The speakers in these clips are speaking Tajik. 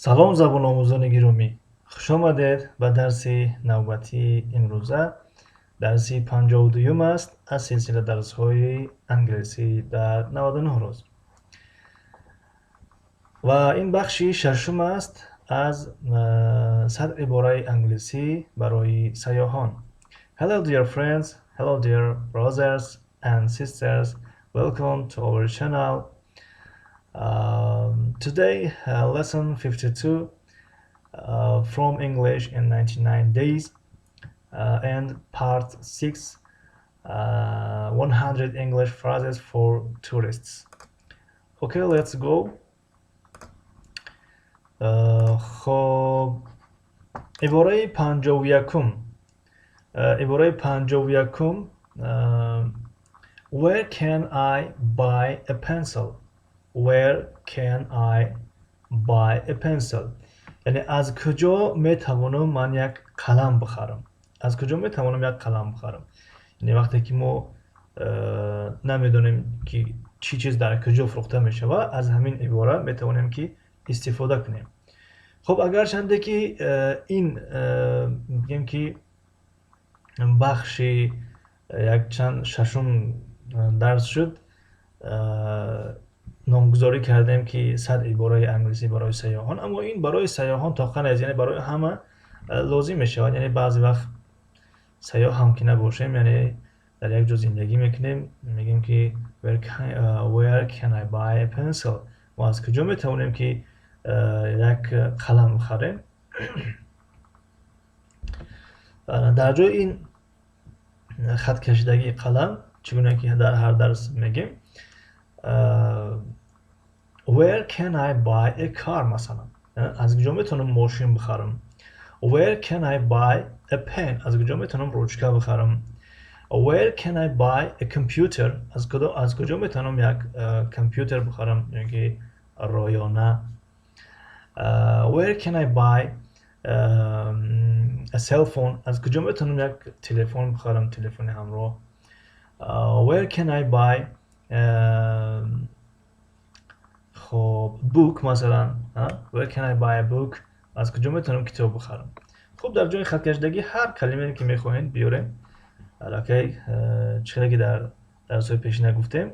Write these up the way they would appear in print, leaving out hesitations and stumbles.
Салом, забономӯзони гиромӣ! Хушомадед ба дарси навбатии имрӯза. Дарси 52-юм аст аз силсила дарсҳои англисӣ дар 99 рӯз. Ва ин бахши шашум аст аз 100 ибораи англисӣ барои сайёҳон. Hello, dear friends, hello, dear brothers and sisters. Welcome to our channel. Today, lesson 52 from English in 99 days and part 6, 100 English phrases for tourists. Okay, let's go. Хоб, ибораи 51, ибораи 51: Where can I buy a pencil? Where can I buy a pencil? Яъне аз куҷо метавонам ман як қалам бихарам? Аз куҷо метавонам як қалам бихарам? Яъне вақте ки мо намедонем, ки чӣ чиз дар куҷо фурӯхта мешавад, аз ҳамин ибора метавонем, ки истифода кунем. Хуб, агарчанде ки ин бигем, ки бахши якчанд шашум дарс шуд, номгузорӣ кардем, ки 100 ибораи англисӣ барои сайёҳон, аммо ин барои сайёҳон тоқа нест, яъне барои ҳама лозим мешавад. Яъне баъзе вақт сайёҳ ҳам ки набошем, яъне дар як ҷо зиндагӣ мекунем, мегӯем, ки where can I buy a pencil? Мо аз куҷо метавонем, ки як қалам бихарем? Дар ҷои ин хаткашидагии қалам, чӣ гуна ки дар ҳар дарс мегӯем, where can I buy a car? Масалан, аз куҷо метавонам мошин бихарам? Where can I buy a pen? Аз куҷо метавонам ручка бихарам? Where can I buy a computer? Аз куҷо метавонам як компютер бихарам ё ки роёна? Where can I buy a cell phone? Аз куҷо метавонам як телефон бихарам, телефони ҳамроҳ? Where can I buy, хоб, book масалан? Where can I buy a book? Аз куҷо метавонам китоб бихарам? Хуб, дар ҷои хаткашидагӣ ҳар калимае, ки мехоҳед, биёрем. Аллакай чӣ хеле ки дар дарсҳои пешина гуфтем,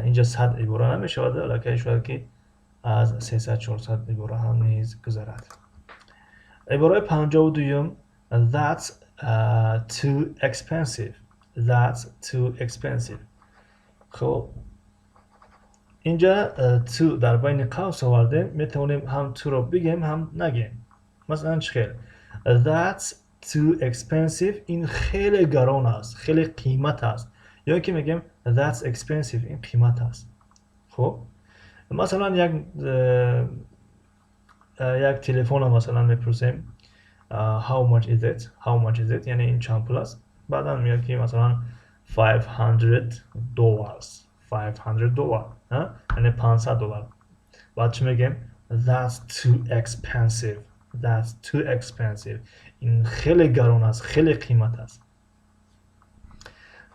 инҷа 100 ибора намешавад, аллакай шояд, ки аз 300, 400 ибора ҳам низ гузарад. Ибораи 52-юм: That's too expensive. That's too expensive. Хуб, инҷа too дар байни қавс овардем. Метавонем ҳам too -ро бигем, ҳам нагем. Масалан, чӣ хел? That's too expensive, ин хеле гарон аст, хеле қимат аст, ё ки мегӯем that's expensive, ин қимат аст. Хуб, масалан, як телефонро масалан мепурсем: How much is it? How much is it? Яъне ин чанд пул аст? Баъдан мегӯяд, ки масалан $500, $500, яъне 500 доллар. Баъд чӣ мегӯем? That's too expensive. That's too expensive, ин хеле гарон аст, хеле қимат аст.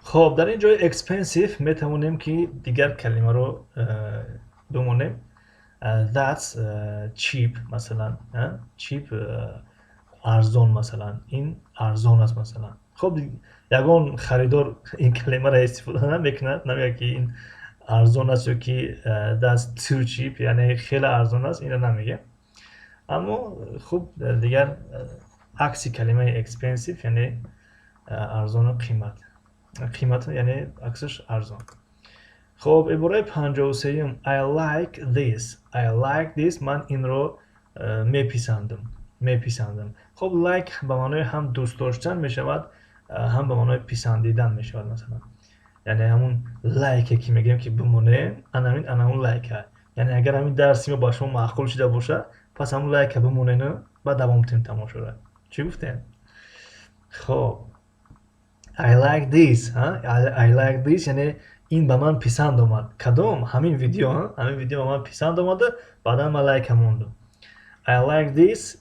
Хоб, дар ин ҷои expensive метавонем, ки дигар калимаро бимонем. That's cheap масалан. Cheap, арзон масалан, ин арзон аст масалан. Хуб, ягон харидор ин калимаро истифода намекунад, намегӯяд, ки ин арзон аст ё ки that's too cheap, яъне хеле арзон аст, инро намегӯям. Аммо хуб, дигар акси калимаи expensive, яъне арзону қимат, қимат, яъне аксаш арзон. Хуб, ибораи 53-юм: I like this. I like this, ман инро меписандам, меписандам. Хуб, like ба маънои ҳам дӯст доштан мешавад, ҳам ба маънои писандидан мешавад. Масалан, яъне ҳамун лайке, ки мегӯем, ки бимонем, анамин ана ҳамун лайка. Яъне агар ҳамин дарси мо ба шумо маъқул шуда бошад, пас ҳамун лайка бимонену баъд давом кунем тамошоро. Чӣ гуфтем? Хоб, I like this. I like this, яъне ин ба ман писанд омад. Кадом? Ҳамин видео, ҳамин видео ба ман писанд омада, баъдан ман лайка мондам. I like this,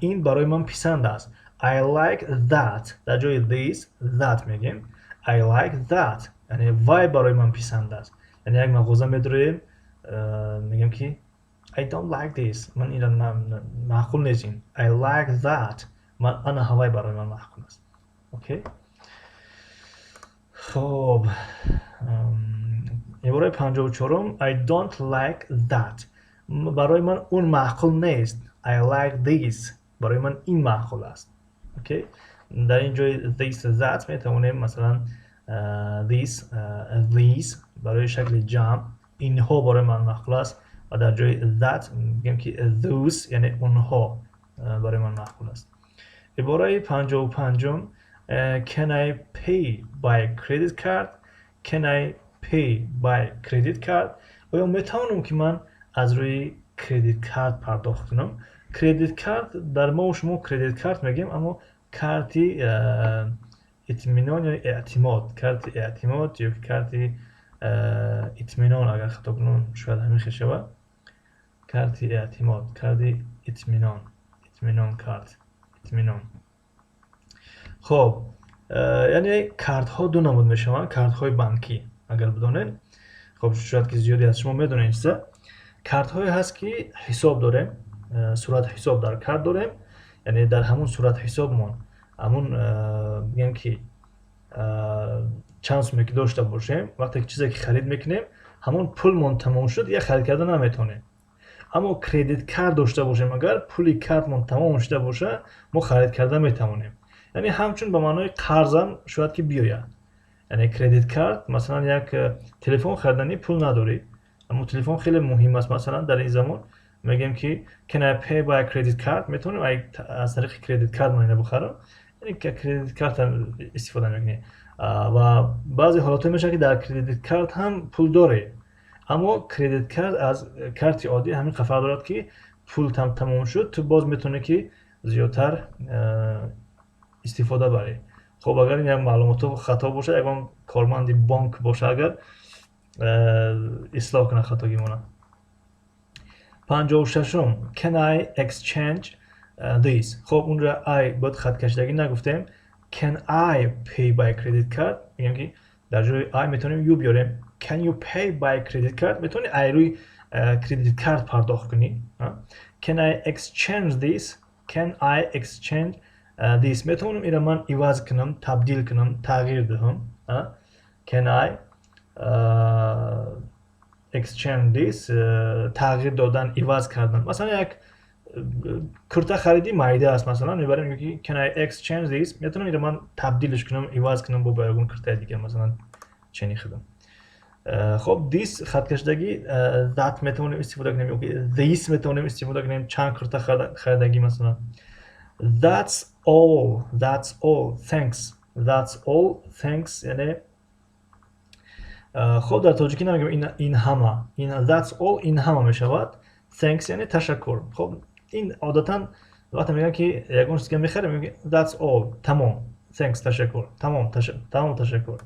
ин барои ман писанд аст. I like that, дар ҷои this that мегӯем. I like that, яъне вай барои ман писанд аст. Яъне як мағоза медуроем, мегӯем, ки I don't like this. Ман инро маъқул нест ин. I like that. Ман ана ҳавай барои ман маъқул аст. Окей, хоб, ибораи 54-ум: I don't like that. Барои ман он маъқул нест. I like this. Барои ман ин маъқул аст. Окей, дар ин ҷои this, that метавонем масалан this, these барои шакли ҷамъ, инҳо барои ман маъқул аст, ва дар ҷои that мегӯем ки those, яъне онҳо барои ман маъқул аст. Ибораи 55-ум: Can I pay by credit card? Can I pay by credit card? Оё метавонам, ки ман аз рӯи кредит карт пардохт кунам? Кредит карт, дар мо шумо кредит карт мегӯем, аммо карти итминон ё эътимод, карти эътимод ё карти итминон, агар хато кунам, шояд ҳамин хел шавад: карти эътимод, карти итминон, итминон, карт итминон. Хоб, яъне картҳо ду намуд мешаванд, картҳои банкӣ, агар бидонед. Хоб, шояд ки зиёде аз шумо медонед ин чиза. Картҳое ҳаст, ки ҳисоб дорем, суратҳисоб дар карт дорем, яъне дар ҳамун суратҳисобмон ҳамун бигем ки чанд суме ки дошта бошем, вақте ки чизе ки харид мекунем, ҳамон пулмон тамом шуд, дигар харид карда наметавонем. Аммо кредит карт дошта бошем, агар пули картмон тамом шуда бошад, мо харид карда метавонем. Яъне ҳамчун ба маънои қарзам шояд ки биёяд. Яъне кредит карт, масалан, як телефон хариданӣ пул надорӣ, аммо телефон хеле муҳим аст. Масалан, дар ин замон мегӯем ки "Can I pay by credit card?" Метавонем аз тариқи кредит карт ман ина бихарам? Яъне кредит карта истифода мекунем. Ва баъзе ҳолатҳое мешавад, ки дар кредит карт ҳам пул дорӣ, аммо кредит карт аз карти оддӣ ҳамин фарқ дорад, ки пул тамом шуд, ту боз метавонӣ, ки зиёдтар истифода барӣ. Хоб, агар ин як маълумотҳо хато бошад, ягон корманди бонк боша, агар ислоҳ кунад хатогимона. 56-ум: Can I exchange this? Хоб, унҷа I бояд хаткашидагӣ нагуфтем. Can I pay by credit card? Мегӯем, ки дар ҷои I метавонем you биёрем. Can you pay by credit card? Метавонӣ ай рӯи кредит карт пардохт кунӣ? Can I exchange this? Can I exchange this? Метавонам инро ман иваз кунам, табдил кунам, тағйир диҳам? Can I exchange this? Тағйир додан, иваз кардан. Масалан, як курта харидӣ, майда аст, масалан, мебарем, мегӯем ки "Can I exchange this?" Метавонам инро ман табдилш кунам, иваз кунам бо ягон куртаи дигар, масалан, чени худам? Хоб, this хаткашидагӣ, that метавонем истифода кунем ёки these метавонем истифода кунем, чанд курта харидагӣ, масалан. That's all. That's all, thanks. That's all, thanks. Яъне, хоб, дар тоҷикӣ намегӯем ин ҳама. Ин that's all, ин ҳама мешавад. Thanks яъне ташаккур. Хоб, ин одатан вақте мегӯям, ки ягон чизга мехарем, мегӯем "That's all", тамом, thanks, ташаккур, тамом, тамом, ташаккур.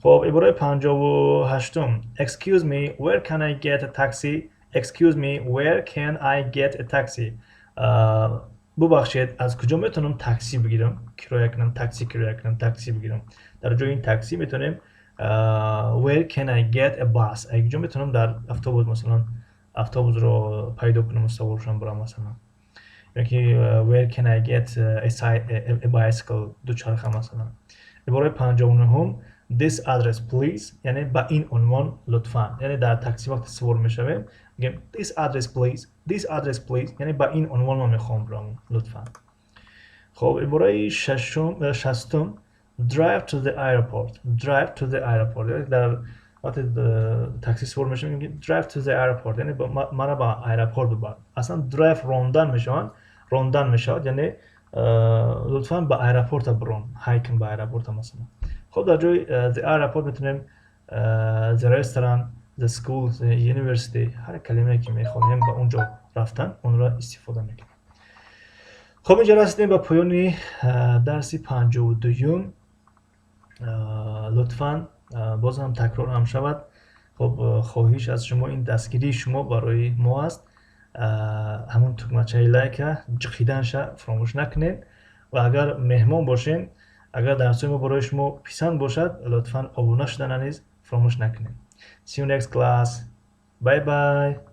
Хоб, ибораи 58-ум: Excuse me, where can I get a taxi? Excuse me, where can I get a taxi? Бубахшед, аз куҷо метавонам таксӣ бигирам, кироя кунам, таксӣ кироя кунам, таксӣ бигирам? Дар ҷои ин таксӣ метавонем "Where can I get a bus?" Аз куҷо метавонам дар автобус, масалан, автобусро пайдо кунам, савор шавам, бурам, масалан, ёки "Where can I get a bicycle?" Дучарха, масалан. Ибораи 59-ум: This address, please. Яъне ба ин унвон, лутфан. Яъне дар таксӣ вақте савор мешавем, мегӯем "This address, please. This address, please." Яъне ба ин унвон ман мехоҳам бурам, лутфан. Хоб, ибораи 60-ум: Drive to the airport. Drive to the airport. Дар вақте таксӣ савор мешавем, мегӯем "Drive to the airport", яъне мара ба аэропорт бибар. Аслан drive рондан мешаванд, рондан мешавад, яъне лутфан ба аэропорта бирон, ҳай кун ба аэропорта, масалан. Хоб, дар ҷои the airport метавонем the restaurant, the school, the university, ҳар калимае ки мехоҳем ба он ҷо рафтан, онро истифода мекунем. Хоб, инҷа расидем ба поёни дарси 52-юм. Лутфан, боз ҳам такрор ҳам шавад, хоб, хоҳиш аз шумо, ин дастгирии шумо барои мо аст. Ҳамон тугмачаи лайка ҷиқиданша фаромӯш накунед ва агар меҳмон бошед, агар дарсҳои мо барои шумо писанд бошад, лутфан обуна шудана низ фаромӯш накунед. See you next class. Bye bye.